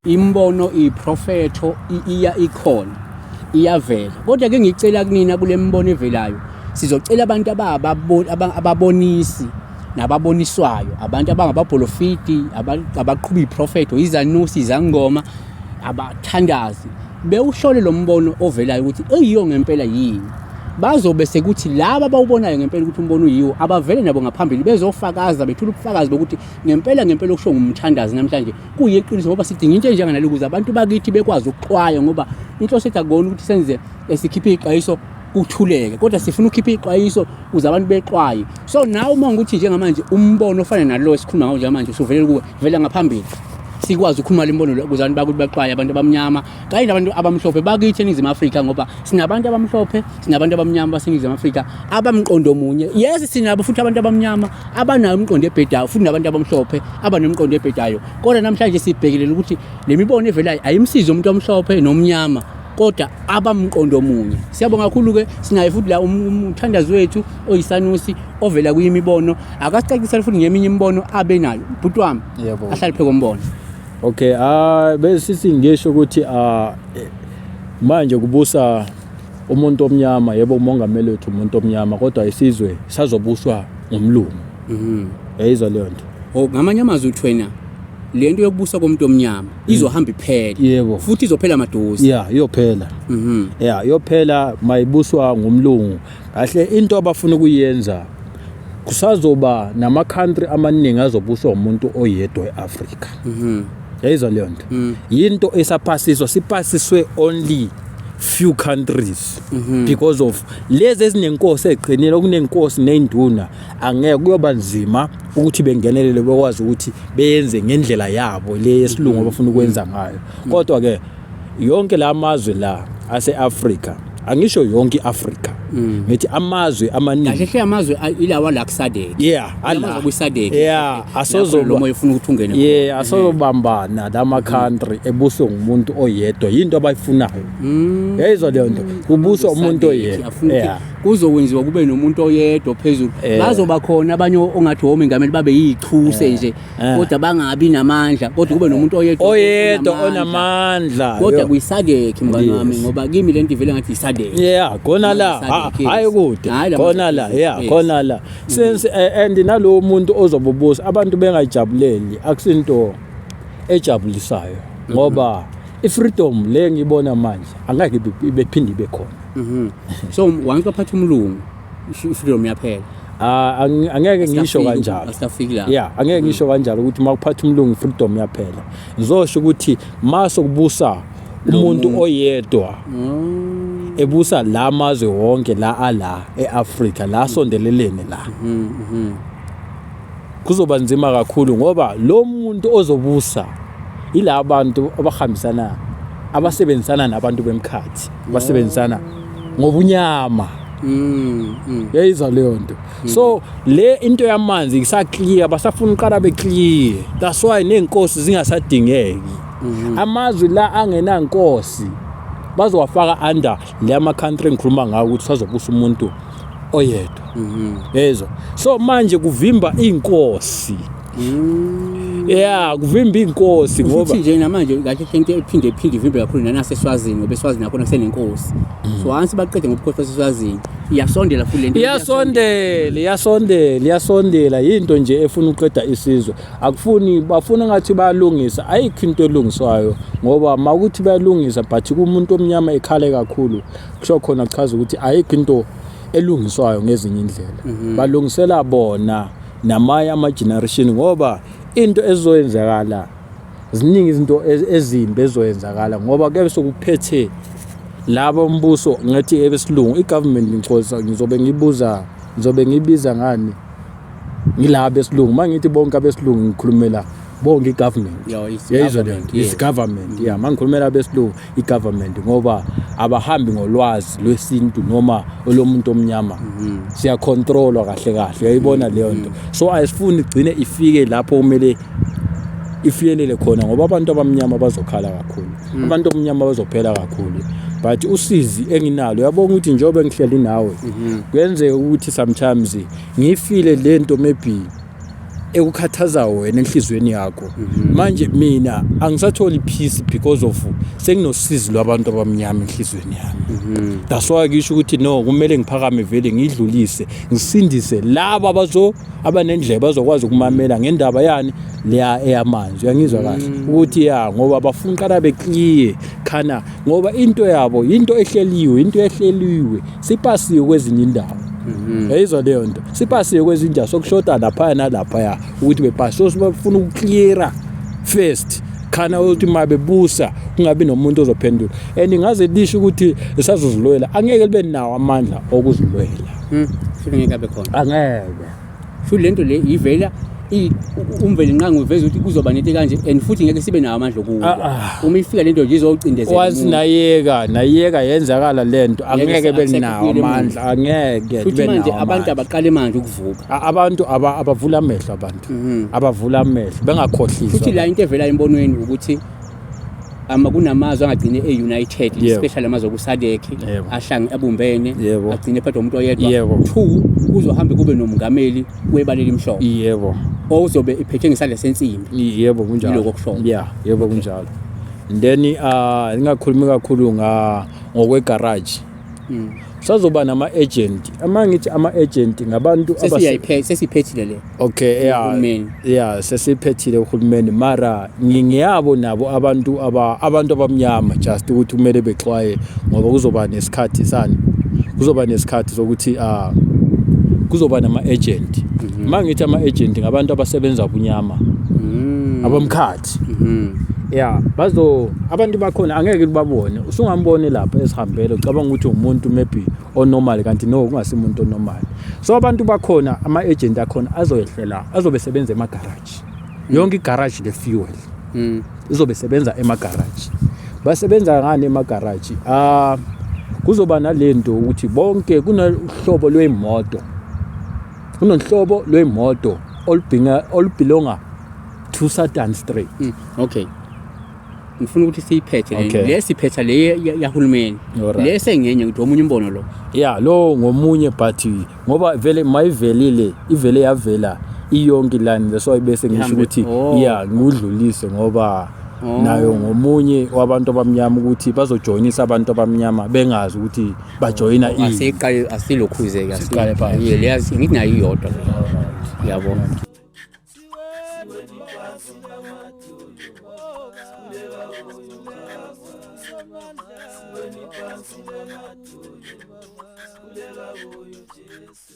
Imbono iprofetho iya ikhona, iyavela, kodwa ke ngicela kunina kule mibono evelayo, sizocela abantu ababonisi nababoniswayo, abantu abangababholofidi, abaqhuba iprofetho, izanusi, izangoma, abathandazi, bewuhlole lo mbono ovelayo ukuthi eyiyo ngempela yini. Bazobe sekuthi laba abawubonayo ngempela ukuthi umbono uyiwo, abavele nabo ngaphambili bezofakaza, bethula ubufakazi bokuthi ngempela ngempela okusho ngumthandazi namhlanje kuyiqiniso, ngoba sidinga into enjenganale ukuze abantu bakithi bekwazi ukuxwaya, ngoba inhloso ethu akubona ukuthi senze sikhiphe ixwayiso kuthuleke, kodwa sifuna ukukhipha ixwayiso ukuze abantu bexwaye. So nawe uma ukuthi njengamanje umbono ofana nalo esikhuluma ngawo njengamanje usuvelele kuwe, vela ngaphambili sikwazi ukukhuluma le mbono ukuze abantu bakuthi baxwaye, abantu abamnyama kanye nabantu abamhlophe bakithi eNingizimu Afrika, ngoba sinabantu abamhlophe, sinabantu abamnyama baseNingizimu Afrika abamqondo munye. Yes, sinabo futhi abantu abamnyama abanayo umqondo ebhedayo, futhi nabantu abamhlophe abanomqondo ebhedayo, kodwa namhlanje sibhekelele ukuthi le mibono evelayo ayimsizi umuntu omhlophe nomnyama, kodwa abamqondo munye. Siyabonga kakhulu-ke, sinaye futhi la umthandazi wethu oyisanusi ovela kuyimibono, akasicacisele futhi ngeminye imibono abenayo. Bhuti wami, ahlale phe kombono. Okay, bese ngisho ukuthi manje kubusa umuntu omnyama, yebo umongameli wethu umuntu omnyama, kodwa isizwe sazobuswa ngumlungu. Yayizwa leyo nto. Oh, ngamanye amazwi uthi wena le nto yokubusa komuntu omnyama izohamba iphele. Yebo. Futhi izophela maduze. Yeah, iyophela. Yeah, iyophela mayibuswa ngumlungu. Kahle into abafuna ukuyenza, kusazoba nama country amaningi azobuswa umuntu oyedwa eAfrika. Yayizwa leyo nto. Yinto esaphasiswa, sipasiswe only few countries because of lezi ezinenkosi eqinile, okunenkosi nenduna, angeke kuyoba nzima ukuthi bengenelele bekwazi ukuthi beyenze ngendlela yabo le yesilungu abafuna ukwenza ngayo. Kodwa ke yonke la mazwe la ase-Afrika, angisho yonke i-Afrika, ngithi amazwe amaningi. Kahle hle amazwe ilawa la kuSADC. Yeah, ala kwiSADC. Yeah, asozoba lo moya ufuna ukuthi ungene. Yeah, asozobambana lama country ebuswe ngumuntu oyedwa, yinto abayifunayo. Yayizwa leyo nto, kubuswa umuntu oyedwa. Yeah. Kuzokwenziwa kube nomuntu oyedwa phezulu. Bazoba khona abanye ongathi omengameli babe yichuse nje, kodwa bangabi namandla, kodwa kube nomuntu oyedwa oyedwa onamandla. Kodwa kuyiSADC mngani wami, ngoba kimi lento ivele ngathi iSADC. Yeah, khona la, hayi kude. Khona la, yeah, khona la. Since and nalowo muntu ozobubusa abantu bengayijabuleli, akusinto ejabulisayo ngoba i-freedom le ngibona manje angeke ibephinde ibe khona. So once baphatha umlungu, i-freedom yaphela. Angeke ngisho kanjalo. Asafiki la. Yeah, angeke ngisho kanjalo ukuthi makuphatha umlungu freedom yaphela. Ngizosho ukuthi maso kubusa umuntu oyedwa ebusa la mazwe wonke la ala eAfrika la sondelelene la. Kuzoba nzima kakhulu ngoba lo muntu ozobusa ila abantu abahambisana, abasebenzisana nabantu bemkhathi, basebenzisana ngobunyama. Yayizwa leyo nto. So le into yamanzi isaclear, basafuna uqala beclear. That's why nenkosi zingasadingeki. Amazwe la angenankosi bazowafaka under le ama country engikhuluma ngawo ukuthi sazobusa umuntu oyedwa. Yezwa. So manje kuvimba inkosi. Yeah, kuvimba inkosi ngoba futhi nje namanje kahle into ephinde ephinde ivimbe kakhulu nanaseswazini, ngoba eswazini nakhona kusenenkosi. So once baqede ngobukhosi baseswazini, iyasondela futhi lento. Iyasondela, iyasondela, iyasondela. Yinto nje efuna ukuqeda isizwe. Akufuni, bafuna ngathi bayalungisa, ayikho into elungiswayo ngoba makuthi bayalungisa but kumuntu omnyama ekhale kakhulu, kusho khona kuchaza ukuthi ayikho into elungiswayo ngezinye indlela. Balungisela bona namanye ama generation ngoba into ezoyenzakala ziningi izinto ezimbi ezoyenzakala ngoba kuyabe sokuphethe labo mbuso ngathi ebesilungu i-government ngixolisa ngizobe ngibuza ngizobe ngibiza ngani ngilaba besilungu mangithi bonke abesilungu ngikhulumela bonke i-government. Yeah, it's Yayizwa leyo government, nto, it's government. Yeah, mangikhulumela abesilungu i-government ngoba abahambi ngolwazi lwesintu noma olomuntu omnyama, siyacontrolwa kahle kahle, uyayibona leyo nto. So ayisifuni igcine ifike lapho kumele ifinyelele khona ngoba abantu abamnyama bazokhala kakhulu, abantu abamnyama bazophela kakhulu. But usizi enginalo, uyabona ukuthi njengoba ngihleli nawe, kuyenzeka ukuthi sometimes ngiyifile lento, maybe ekukhathaza wena enhliziyweni yakho. Manje mina angisatholi peace because of senginosizi lwabantu abamnyama enhliziyweni yami. That's why ngisho ukuthi no, kumele ngiphakame vele ngidlulise, ngisindise laba abazo abanendlebe bazokwazi ukumamela ngendaba yani leya eyamanzi. Uyangizwa kahle ukuthi ya, ngoba bafuna uqala bekliye khana, ngoba into yabo into ehleliwe, into ehleliwe sipasiwe kwezinye indawo. Yayizwa leyo nto, sipasiwe kwezinye indawo, sokushoda laphaya nalaphaya ukuthi bepase. So bafuna ukucleara first khana ukuthi uma bebusa kungabi nomuntu ozophendula. And ngaze lisho ukuthi lisazozilwela, angeke libe nawo amandla okuzilwela. Futhi ngeke abe khona. Angeke. Futhi lento le ivela uMvelinqangi uveza ukuthi kuzoba nento kanje, and futhi ngeke sibe nawo amandla okuwa. Uma ifika lento nje izocindezela Wathi umuntu. Nayeka yenzakala lento, Ngeke angeke akusekho benawo kubuyela emuva. amandla, angeke Futhi libe manje nawo abantu amandla. abaqale manje ukuvuka. Abantu abavula amehlo, abantu abavula amehlo bengakhohliswa. Futhi la into evela embonweni ukuthi ama kunamazwe angagcine e-united, especially amazwe okuSADC, ahlange abumbene, agcine ephathwa umuntu oyedwa. Two, kuzohambe kube nomongameli webala elimhlophe ozobe ephethe ngesandla sensimbi. Yebo, kunjalo. Yiloko okushoyo. Yeah, yebo kunjalo. And then ngingakhulumi kakhulu nga ngokwegarage. Sazoba nama agent. Ama ngithi ama agent ngabantu Sesiyiphethile le. Okay, yeah. Uhulumeni. Yeah, sesiphethile uhulumeni, mara ngiyabo nabo abantu abantu abamnyama, just ukuthi kumele bexwaye ngoba kuzoba nesikhathi sani, kuzoba nesikhathi sokuthi kuzoba nama agent. Mangithi ama agent ngabantu abasebenza bunyama, abamkhathi. Yeah, bazo abantu bakhona angeke ubabone. Usungamboni lapha esihambele ucabanga ukuthi umuntu maybe onormal, kanti no, kungasimuntu onormal. So abantu bakhona, ama agent akhona azoyehlela, azobe sebenza ema garage. Yonke igarage le fuel izobe sebenza ema garage. Basebenza ngani ema garage? Kuzoba nalento ukuthi bonke kunohlobo lwemoto. Kunohlobo lwemoto olubhinga olubelonga to Satan Street. Okay. Ngifuna ukuthi siyiphethe le. Okay. Le siphetha le yahulumeni. Alright. Le sengenye ngithi omunye umbono lo. Yeah, lo ngomunye, but ngoba vele mayivelile, ivele yavela iyonke line, that's why bese ngisho Ihambe. ukuthi Oh. yeah, ngudlulise ngoba Oh. nayo ngomunye wabantu abamnyama ukuthi bazojoyinisa abantu abamnyama bengazi ukuthi bajoyina ini. Asiqale, asilokhuze ke. Siqale phansi. Yeah, leyazi ngithi nayo iyodwa. Yabo. Siweni phansi namadolo, sikhuleka kuyo Jesu.